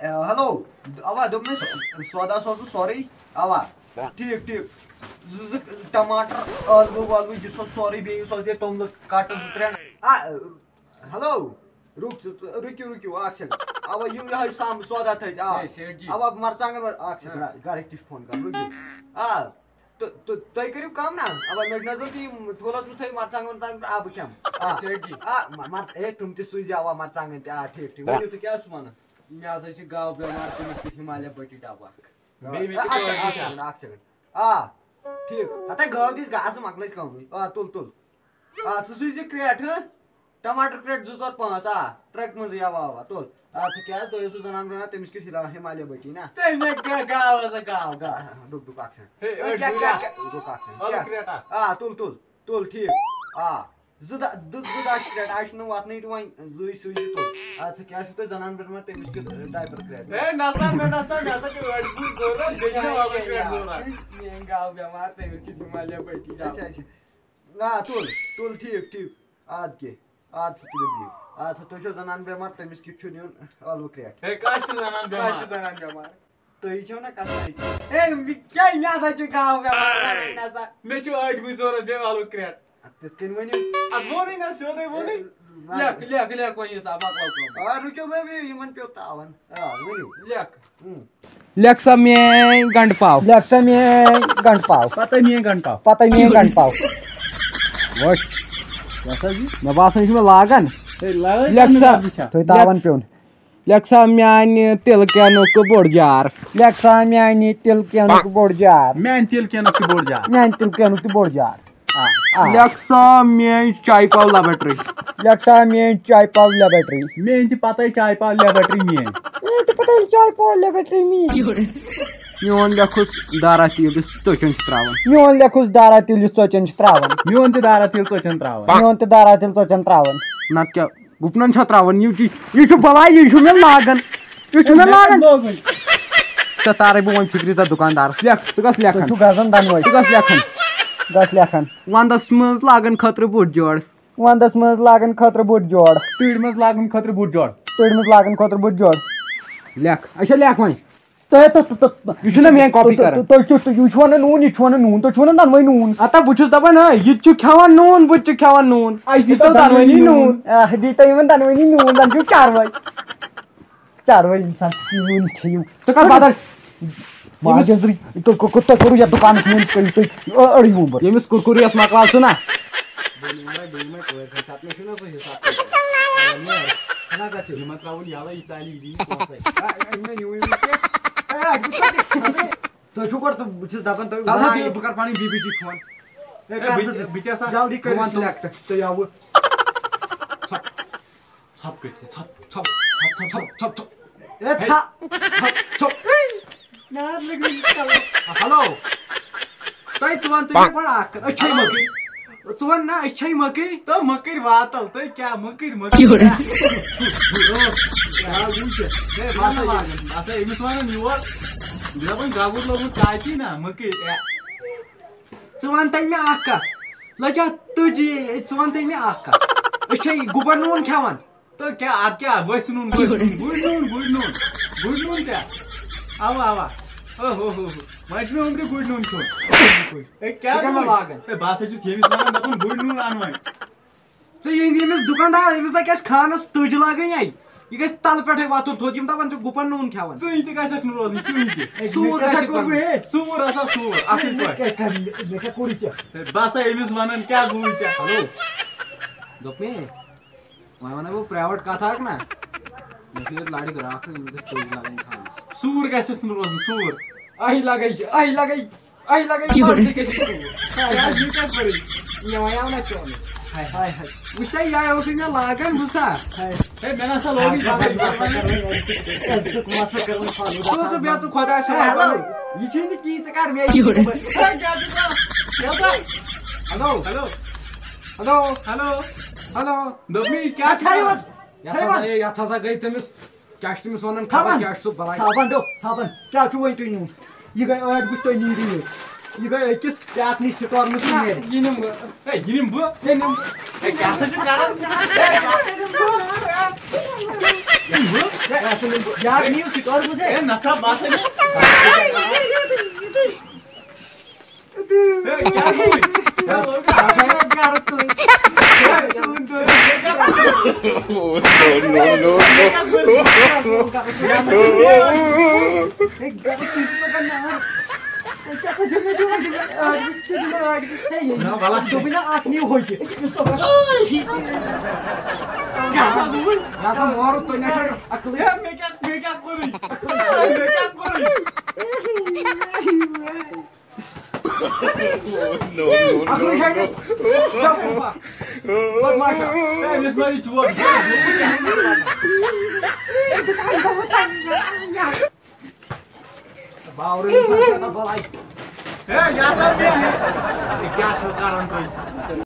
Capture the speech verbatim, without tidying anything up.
Hello, اوا دوٚپمَے سودا سوزُن سورُے۔ اوا، ٹھیٖک ٹھیٖک۔ زٕ زٕ ٹماٹر، ٲلوٕ وٲلوٕ، یہِ سوز سورُے، بیٚیہِ سوز یہِ توٚملہٕ کٹہٕ زٕ ترٛےٚ۔ آ، ہیلو، رُک ژٕ، رُکِو رُکِو اکھ سیکنڈ۔ اوا، یِم یِہوٚے سام سودا تھٲیزِ۔ آ، ہے، سیٹھ جی۔ اوا، مرژٕوانٛگن وٲلۍ، اکھ سیکنڈ، ہاں۔ آ، گرٕکۍ تہِ چھِ فون کران، رُکِو۔ آ، تہٕ تہٕ تُہۍ کٔرِو کم نا۔ اوا، مےٚ چھُ نظر تُہۍ یِم ٹھوٗلس منٛز تھٲیِو مرژٕوانٛگن وانٛگن، آ، بہٕ کھٮ۪مہٕ۔ آ۔ سیٹھ جی۔ آ، مہ- مر اے، تِم تہِ سوٗزِ، اوا، مرژٕوانٛگن تہِ۔ آ، ٹھیٖک ٹھیٖک، ؤنِو تُہۍ کیٛاہ چھِو وَنان؟ مےٚ ہسا چھِ گاو بٮ۪مار، تٔمِس کیُتھ ہمالیہ بٔٹی ڈبہٕ اکھ۔ بیٚیہِ مےٚ تہِ اکھ چھِ سیکنڈ، اکھ سیکنڈ، اکھ سیکنڈ۔ آ، ٹھیٖک۔ ہتا گٲو دِژ گاسہٕ، مۄکلٲے کٲمٕے۔ آ، تُل تُل۔ آ، ژٕ سوٗزِ کرٛیٹ، ہہ؟ ٹماٹر کرٛیٹ زٕ ژور پانٛژھ، آ، ٹرٛکہِ منٛزٕے، اوا اوا، تُل۔ آ، ژٕ کیٛاہ، تُہۍ ٲسوٕ زنان بنان، تٔمِس کیُتھ ہلا-، ہمالیہ بٔٹی نا؟ تٔمۍ نے گا-، گاو ہسا گاو، گاو۔ آ، آ، ڈُک ڈُک اکھ سیکنڈ۔ ہے، اے، کیٛاہ، ڈُک کیٛاہ، اکھ۔ کیٛاہ، ڈُک اکھ سیکنڈ۔ ٲلہٕ کیٛاہ؟ کرٛیٹ اکھ۔ آ، تُل تُل، تُل، ٹھیٖک۔ آ، زٕ دَ-، دُ-، زٕ دَچھ کرٛیٹ، آ، چھُنہٕ واتنٕے وۄنۍ، زٕے سوٗزِ تُل۔ آ، ژٕ کیٛاہ چھُ تۄہہِ زنان پٮ۪ٹھ وَنان، تٔمِس کیُتھ، اے، ڈایپر کرٛیٹ؟ ہے، نسا، مےٚ نسا، مےٚ ہسا چھِ ٲٹھ گُلۍ ضوٚرتھ، بیٚیہِ چھِ مےٚ ٲلہٕ کرٛیٹ ضوٚرتھ۔ میٛٲنۍ گاو بٮ۪مار، تٔمِس کیُتھ ہمالیہ بٔٹی ڈبہٕ۔ اچھا، اچھا۔ آ، تُل، تُل، ٹھیٖک، ٹھیٖک۔ اَدٕ کیٛاہ، اَدٕ سا تُلِو بِہِو۔ اَدٕ سا، تُہۍ چھِو زَنان بٮ۪مار، تٔمِس کیُتھ چھُ نیُن ٲلوٕ کرٛیٹ۔ ہے، کَس چھِ زَنان بٮ۪مار؟ کَس چھِ زَنان بٮ۪مار؟ تُہۍ چھِو نا کَس تانۍ؟ ہے، بہٕ کیٛاہ، مےٚ ہسا چھِ گاو بٮ۪مار، وَنان نہ سا۔ مےٚ چھُ ٲٹۍ گُلۍ ضوٚرَتھ، بیٚیہِ ٲلوٕ کرٛیٹ۔ اَدٕ تِتھ کٔنۍ ؤنِو۔ اَدٕ ووٚنُے نہ، سیوٚدُے ووٚنُے۔ ہے، لیکھ، لیکھ، لیکھ وۄنۍ حِساب، مۄکلاو کٲم۔ آ، رُکِو مےٚ، یِمَن پیوٚو تاوَن۔ آ، ؤنِو۔ لیکھ۔ ہُم۔ لیکھ سا میٲنۍ گنڈٕ پاو۔ لیکھ سا میٲنۍ گنڈٕ پاو۔ پتہٕ میٲنۍ گنڈٕ پاو۔ پتہٕ میٲنۍ گنڈٕ پاو۔ وٕچھ۔ کیٛاہ سا یہِ؟ مےٚ باسان، یہِ چھُ مےٚ لاگان۔ ہے، لاگان لیکھ سا۔ کَمہِ لفظہِ چھا؟ تھٲے تاوَن لیکھ۔ پیوٚن۔ لیکھ سا میانہِ تِلہٕ کینُک بوٚڑ جار۔ لیکھ سا میانہِ تِلہٕ کینُک بوٚڑ جار۔ میانہِ تِلہٕ کینُک تہِ بوٚڑ جار۔ میانہِ تِلہٕ کینُک تہِ بوٚڑ جار۔ آ۔ لیکھ سا میٲنۍ چاے پاو لیبرٹری۔ لیکھ سا میٲنۍ چاے پاو لیبرٹری۔ میٲنۍ تہِ پتہ چاے پاو لیبرٹری میٲنۍ۔ میٲنۍ تہِ پتہ چاے پاو لیبرٹری میٲنۍ۔ میون لیکھُس دارا تیٖل یُس ژۄچن چھِ تراوان۔ میون لیکھُس دارا تیٖل یُس ژۄچن چھِ تراوان۔ میون تہِ دارا تیٖل ژۄچن تراوان۔ میون تہِ دارا تیٖل ژۄچن تراوان۔ نتہٕ کیٛاہ؟ گُپنن چھا تراوان؟ یہِ چھُ، یہِ چھُ بلاے، یہِ چھُ مےٚ لاگان۔ یہِ چھُ مےٚ لاگان۔ ژےٚ تارے بہٕ وۄنۍ فِکرِ تتھ دُکاندارس۔ لیکھ، ژٕ گژھ لیکھن۔ تُہۍ چھِو گژھان دۄنوَے۔ ژٕ گژھ لیکھن۔ گژھ لیکھن۔ ونٛدس منٛز لاگن خٲطرٕ بوٗٹ جوڑ۔ ونٛدس منٛز لاگن خٲطرٕ بوٗٹ جوڑ۔ تۭرِ منٛز لاگن خٲطرٕ بوٗٹ جوڑ۔ تۭرِ منٛز لاگن خٲطرٕ بوٗٹ جوڑ۔ لیکھ۔ اچھا، لیکھ وۄنۍ۔ تۄہہِ، تۄہہِ، تۄہہِ، تۄہہِ، یہِ چھُنہ میٲنۍ کاپی تۄہہِ، کران۔ تۄہہِ، تۄہہِ، تۄہہِ، یہِ چھُو ونان نوٗن، یہِ چھُو ونان نوٗن، تُہۍ چھِو ونان دۄنوَے نوٗن۔ ہتا بہٕ چھُس دپان، ہا، یہِ تہِ چھُ کھٮ۪وان نوٗن، بہٕ تہِ چھُ کھٮ۪وان نوٗن۔ اَسہِ یہِ دیٖتو دۄنوٕنی دۄنوَے نوٗن۔ نوٗن۔ آ، دیٖتو یِمن دۄنوٕنی نوٗن، زن چھِو چاروٲے۔ چاروٲے انسان، نوٗن کھیٚیِو۔ ژٕ کر بدل؟ ماجہِ أمِس أنٛدرٕے، تۄہہِ، تۄہہِ، تۄہہِ کوٚروٕ یتھ دُکانس منٛز، تۄہہِ، تۄہہِ، أ-، أڑٕے وُمبُر۔ ییٚمِس کُرکُریس مۄکلاو ژٕ نا۔ بہٕ نِمہٕ وۄنۍ بیٚیہِ یِمَے پٲٹھۍ، پَتہٕ مےٚ چھُنہ سُہ حِساب کِتاب۔ آ، نیر۔ چھُنہ گژھِ یِمَن ترٛاوُن یَلہٕ، یہِ ژَلہِ، یہِ دِیہِ نہٕ پونٛسَے۔ آ، آ، مےٚ نیوٗ یہِ کیٛاہ؟ آ، بہٕ چھُس دَپان، تُہۍ چھِو گۄڈٕ، تہٕ بہٕ چھُس دَپان، تُہۍ تَلہٕ سا، بہٕ کَرٕ پَنٕنۍ بی بی ٹی فون۔ ہے، ہے، کَر بہٕ سا تہِ، بہٕ تہِ ہسا، جلدی بہٕ کٔرِو وَنہٕ تِمَن۔ سِلٮ۪کٹ، تُہۍ آوٕ۔ ژھۄپ۔ ژھۄپ کٔرِتھ، ژھۄپ، ژھۄپ، ژھۄپ۔ اے، ہے، تھا۔ ژھۄپ، ژھۄپ۔ نار لٔگۍ مٕتۍ کَلَس۔ ہیلو۔ تۄہہِ، ژٕ وَن تہٕ مےٚ گۄڈٕ اَکھ کَتھ۔ أسۍ چھے مٔکٕرۍ؟ ژٕ وَن نا، أسۍ چھے مٔکٕرۍ؟ تہٕ مٔکٕرۍ واتَل، تُہۍ کیٛاہ مٔکٕرۍ، مٔکٕرۍ؟ یورٕ۔ کیٛاہ گوٚو ژےٚ؟ ہے، بہٕ ہسا یہِ، بہٕ ہسا أمِس وَنان یور۔ مےٚ دوٚپُن گَگُر لوٚگمُت کاپی نا، مٔکٕرۍ۔ اے۔ ژٕ وَن تَے مےٚ اَکھ کَتھ۔ لَجا تُجی، ژٕ وَن تَے مےٚ اَکھ کَتھ۔ أسۍ چھے گُپَن نوٗن کھٮ۪وان؟ تہٕ کیٛاہ، اَدٕ کیٛاہ، ؤسۍ نوٗن، ؤسۍ نوٗن، گُرۍ نوٗن، گُرۍ نوٗن، گُرۍ نوٗن تہِ۔ اَوا، اَوا۔ او ہو ہو ہو۔ وۄنۍ چھُ مےٚ اوٚمتُے گُرۍ نوٗن کھیوٚن۔ ہے، کیٛاہ ژٕ کَمہِ گوٚو؟ لاگَن؟ ہے، بہٕ ہسا چھُس ییٚمِس وَنان، دَپان، گُرۍ نوٗن اَن وۄنۍ۔ ژٕ یہِ أنۍ ییٚمِس دُکاندار، أمِس نہ کیٛاہ آسہِ خانَس تٔج لاگٕنۍ اَتہِ؟ یہِ گژھِ تَلہٕ پٮ۪ٹھَے وَتھُن تھوٚد، یِم دَپان چھِ گُپَن نوٗن کھٮ۪وان۔ ژٕے تہِ گژھکھ نہٕ روزٕنۍ، ژٕے تہِ۔ ہے، سوٗر مےٚ کیٛاہ گژھِ سا کوٚر بَنُن۔ بہٕ ہے؟ سوٗر ہسا سوٗر، اَصٕل ہے، مےٚ پٲٹھۍ۔ کیٛاہ کَرٕ؟ مےٚ کیٛاہ کوٚرُے ژےٚ؟ ہے، بہٕ ہسا أمِس وَنان، کیٛاہ گوٚوُے ژےٚ؟ ہیلو۔ دوٚپمَے، وۄنۍ وَنَے بہٕ پرٛایویٹ کَتھ اَکھ نا۔ مےٚ چھِ ییٚتہِ لَڑِ گرٛاکھ، یِم گٔژھۍ تٔج لاگٕنۍ خانَس۔ سوٗر گژھٮ۪س نہٕ روزُن، سوٗر۔ اَہہِ لَگَے، اَہہِ لَگَے۔ اَہہِ لَگَے پانسٕے گژھِ سُہ۔ کیٛازِ یہِ کَتہِ پَرِ؟ مےٚ وَنیٛاو نہ چون۔ ہاے، ہاے، ہاے۔ وٕچھ سا، یہِ اوسُے مےٚ لاگان، بوٗزتھا؟ ہاے۔ ہے، مےٚ نہ سا لوگُے اَز زانٛہہ۔ چھُ مَسا کَرُن، أزیُک مَسا کَرُن فالوٗدہ۔ تُل ژٕ بیٚہہ ژٕ خۄدایَس حوالہٕ۔ ہے، ہیلو۔ یہِ چھُے نہٕ کِہیٖنۍ، ژٕ کَر مےٚ یہِ۔ ہے، کیٛاہ چھُکھ وَنان؟ کیٛاہ ژٕ؟ Hello. Hello. Hello. Hello. Hello. دوٚپمَے، یہِ کیٛاہ چھُکھ وَنان؟ یَتھ ہسا، ہے، یَتھ ہسا گٔے تٔمِس کیٛاہ چھِ تٔمِس وَنان؟ خبر تھاوان۔ کیٛاہ چھُ سُہ بَلاے؟ تھاوان، دوٚپ، تھاوان۔ کیٛاہ چھُ وۄنۍ تُہۍ نیُن؟ یہِ گٔے ٲٹھ گُتۍ، تُہۍ نیٖرِو یہِ۔ یہِ گٔے أکِس بیٛاکھ نِش سِٹور منٛز، نہ، نیرِ۔ یہِ نِمہٕ بہٕ۔ ہے، یہِ نِمہٕ بہٕ۔ یہِ نِمہٕ بہٕ۔ ہے، کیٛاہ سا چھُ کران؟ ہے، کیٛاہ سا چھُ کران؟ یار، نیو سِٹور بُزے۔ اے، نسا، بس۔ نہ، وَلہٕ۔ دوٚپُے نہ، اَکھ نِیِو ہُہ تہِ۔ یہِ ہسا مورُت تُہۍ، نہ چھو عقلٕے۔ ہے، مےٚ کیٛاہ، مےٚ کیٛاہ کوٚرُے؟ مےٚ کیٛاہ کوٚرُے؟ عقلٕے چھےٚ نہٕ۔ بدماشا۔ ہے، أمِس ما یہِ چوب؟ باورٕ ییٚمہِ ساتہٕ چھِ آسان بَلاے۔ ہے، یہِ ہسا مےٚ۔ یہِ کیٛاہ چھُو کران تُہۍ؟